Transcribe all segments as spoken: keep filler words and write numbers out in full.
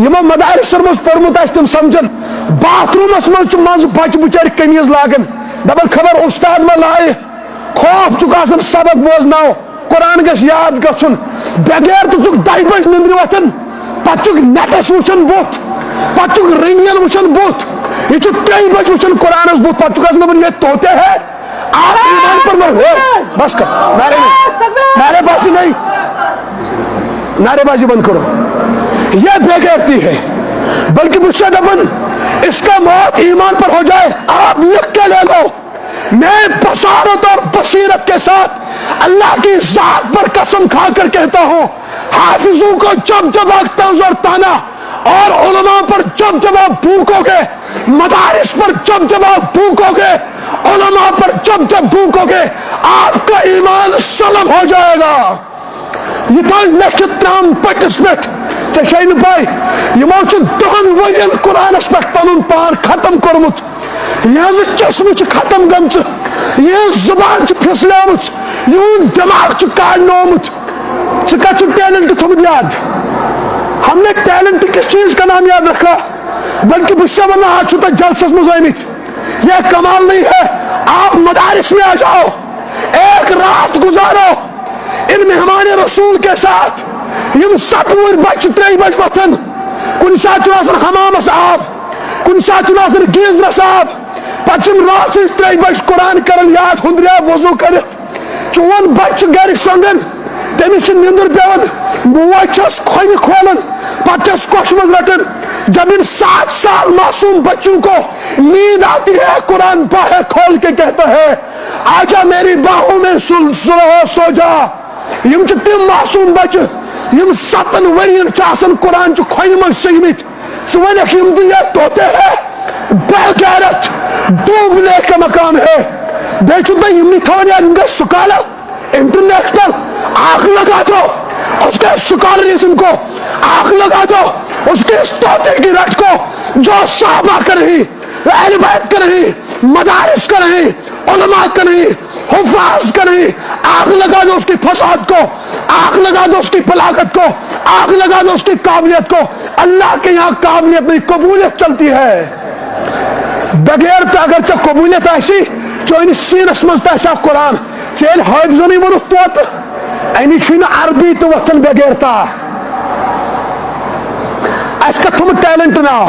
یِمو مدارسن منٛز پوٚرمُت آسہِ، تِم سمجھن۔ باتھ روٗمس منٛز چھُ منٛزٕ بچہٕ بچٲرۍ قمیٖض لاگان، دپان خبر استاد ما لایہِ۔ خوف چھُکھ آسان سبق بوزناو، قرآن گژھِ یاد گژھُن۔ بغیر تہٕ چھُکھ دَہہِ بجہِ نندرِ وۄتھان، پتہٕ چھُکھ نیٹس وٕچھان بُتھ، پتہٕ چھُکھ رنگین وٕچھان بُتھ۔ یہِ چھُ ترٛیٚیہِ بجہِ وٕچھان قرآنس بُتھ، پتہٕ چھُکھ آسان دپان، یہ طوطے ہے، آپ ایمان پر مر ہو۔ بس کر، نعرے نہیں، نعرے بازی نہیں، نعرے بازی بند کرو، یہ بے غیرتی ہے۔ بلکہ مجھ سے دپن، اس کا موت ایمان پر ہو جائے، آپ لکھ کے لے لو۔ میں بصارت اور بصیرت کے ساتھ اللہ کی ذات پر قسم کھا کر کہتا ہوں، حافظوں کو جب جب آپ طنز اور طعنہ اور علماء پر جب جب آپ بھونکو گے، مدارس پر جب جب آپ بھونکو گے، علماء پر جب جب بھونکو گے، آپ کا ایمان سلب ہو جائے گا۔ یہ تھا لکھت نام پٹس پہ، ژےٚ چھے نہٕ پَے، یِمو چھُ دَہَن ؤرین قرآنس پٮ۪ٹھ پنُن پان ختم کوٚرمُت۔ یِہٕنٛز چشمہٕ چھِ ختم گٔمژٕ، یِہٕنٛز زُبان چھِ پھِسلیمٕژ، یِہُنٛد دٮ۪ماغ چھُ کاڈنومُت۔ ژٕ کتھ چھُکھ ٹیلنٹ تھوٚمُت یاد؟ ہم نے ٹیلنٹ کس چیز کا نام یاد رکھا؟ بلکہ بہٕ چھُسے ونان، آز چھِو تُہۍ جلسس منٛز آمٕتۍ۔ یہ کمال نہیں ہے، آپ مدارس میں آ جاؤ، ایک رات گزارو ان مہمان رسول کے ساتھ۔ یِم ستوُہٕرۍ بچہِ چھِ ترٛیٚیہِ بجہِ وۄتھان، کُنہِ ساتہٕ چھُنہٕ آسان حمامس آب، کُنہِ ساتہٕ چھُنہٕ آسان گیزرس آب، پتہٕ چھِ یِم راتھٕچ ترٛیٚیہِ بجہِ قرآن کران یاد، ہُنٛدرِ آب وضو کٔرِتھ۔ چون بچہ گرِ شۄنگان، تٔمِس چھِ نِندٕر پٮ۪وان، موج چھس کھۄنہِ کھولان، پتہٕ چھس کۄچھہِ منٛز رٹان۔ جب ان سات سال معصوم بچوں کو نیند آتی ہے، قرآن باہر کھول کے کہتا ہے، آجا میری باہوں میں سل-، سو جا۔ یِم چھِ تِم معصوم بچہ، یِم ستن ؤرین چھِ آسان قرآن چہِ کھۄنہِ منٛز شۄنگمٕتۍ۔ ژٕ وَنکھ یِم دُنیا طوطے ہے، بے غیرت، ڈوبنے کا مقام ہے۔ بیٚیہِ چھُ تۄہہِ یِمنٕے تھاوان یاد، یِم گٔے سکالر، انٹرنیشنل۔ آگ لگا دو اس کے سکالرزم کو، آگ لگا دو اس کے اس طوطے کی رٹ کو، جو صحابہ کا نہیں، اہل بیت کا نہیں، مدارس کا نہیں، علماء کا نہیں، حفاظ کا نہیں۔ آگ لگا دو اس کی فصاحت کو، آگ لگا دو اس کی بلاغت کو، آگ لگا دو اس کی قابلیت کو۔ اللہ کے یہاں قابلیت نہیں، قبولیت چلتی ہے۔ بغیر تہِ اگر ژےٚ قبولیت آسی، چٲنِس سیٖنس منٛز تہِ آسہِ ہا قرآن، ژےٚ ییٚلہِ حٲفظنٕے ووٚنُتھ طوطہٕ، اَمہِ چھُے نہٕ عربی تہِ وۄتھان بغیر تا۔ اَسہِ کَتھ تھوٚمُت ٹیلنٹ ناو؟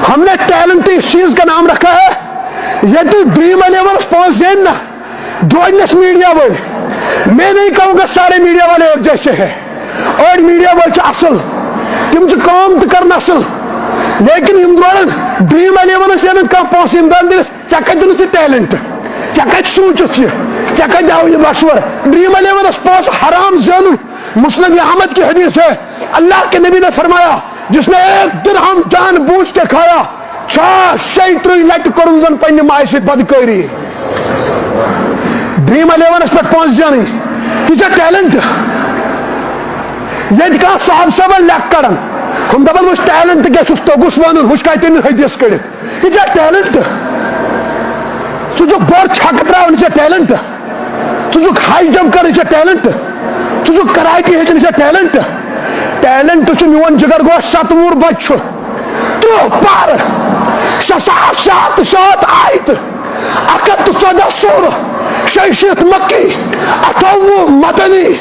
ہم نے ٹیلنٹ اس چیز کا نام رکھا ہے، ییٚتہِ ڈرٛیٖم الیونس پونٛسہٕ زینہِ نا، درٛوڈنس میڈیا وٲلۍ، میں نہیں کہوں گا سارے میڈیا والے ایک جیسے ہیں، أڑۍ میڈیا وٲلۍ چھِ اصل، تِم چھِ کٲم تہِ کران اصل، لیکن یِم درٛوڈن ڈرٛیٖم الیونس ییٚلہِ نہٕ کانٛہہ پونٛسہٕ یِم دَپن تٔمِس، ژےٚ کَتہِ اوٚنُتھ یہِ ٹیلنٹ؟ ژےٚ کَتہِ سوٗنٛچُتھ یہِ؟ ژےٚ کَتہِ آو یہِ مشورٕ؟ ڈرٛیٖم الیونس پونٛسہٕ حرام زینُن، مسند احمد کی حدیث ہے، اللہ کے نبی نے فرمایا، جس نے ایک درہم جان بوجھ کے کھایا، چھا شیٚیہِ ترٕٛہ لٹہِ کوٚرُن زن پننہِ ماجہِ سۭتۍ بدکٲری۔ ڈرٛیٖم الیونس پٮ۪ٹھ پونٛسہٕ زینٕنۍ، یہِ چھا ٹیلنٹ؟ ییٚتہِ کانٛہہ صاحب صٲبن لیکھ کڑان، ہُم دپان، وٕچھ ٹیلنٹ کیٛاہ چھُس، توٚگُس ونُن، وٕچھ کتہِ أنِو حدیث کٔڑِتھ۔ یہِ چھا ٹیلنٹ؟ ژٕ چھُکھ بۄر چھکہٕ تراوان، یہِ چھا ٹیلنٹ؟ ژٕ چھُکھ ہاے جمپ کران، یہِ چھا ٹیلنٹ؟ ژٕ چھُکھ کراٹے ہیٚچھان، یہِ چھا ٹیلنٹ؟ ٹیلنٹ چھُ میون جگر گوش ستوُر بچہٕ چھُ، ترٕٛہ پارٕ، شےٚ ساس شےٚ ہتھ تہٕ شیٚے ہتھ آیتہٕ، اکھ ہتھ تہٕ ژۄدہ سورٕ، شیٚیہِ شیٖتھ مکی، اَٹھووُہ مدنی،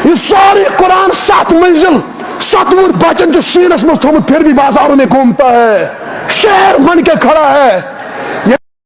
یہِ سورُے قرآن ستھ منزل، ستوُر بچن چھُ سیٖنس منٛز تھوٚمُت، پھر بھی بازاروں میں گھومتا ہے، شیر بن کے کھڑا ہے۔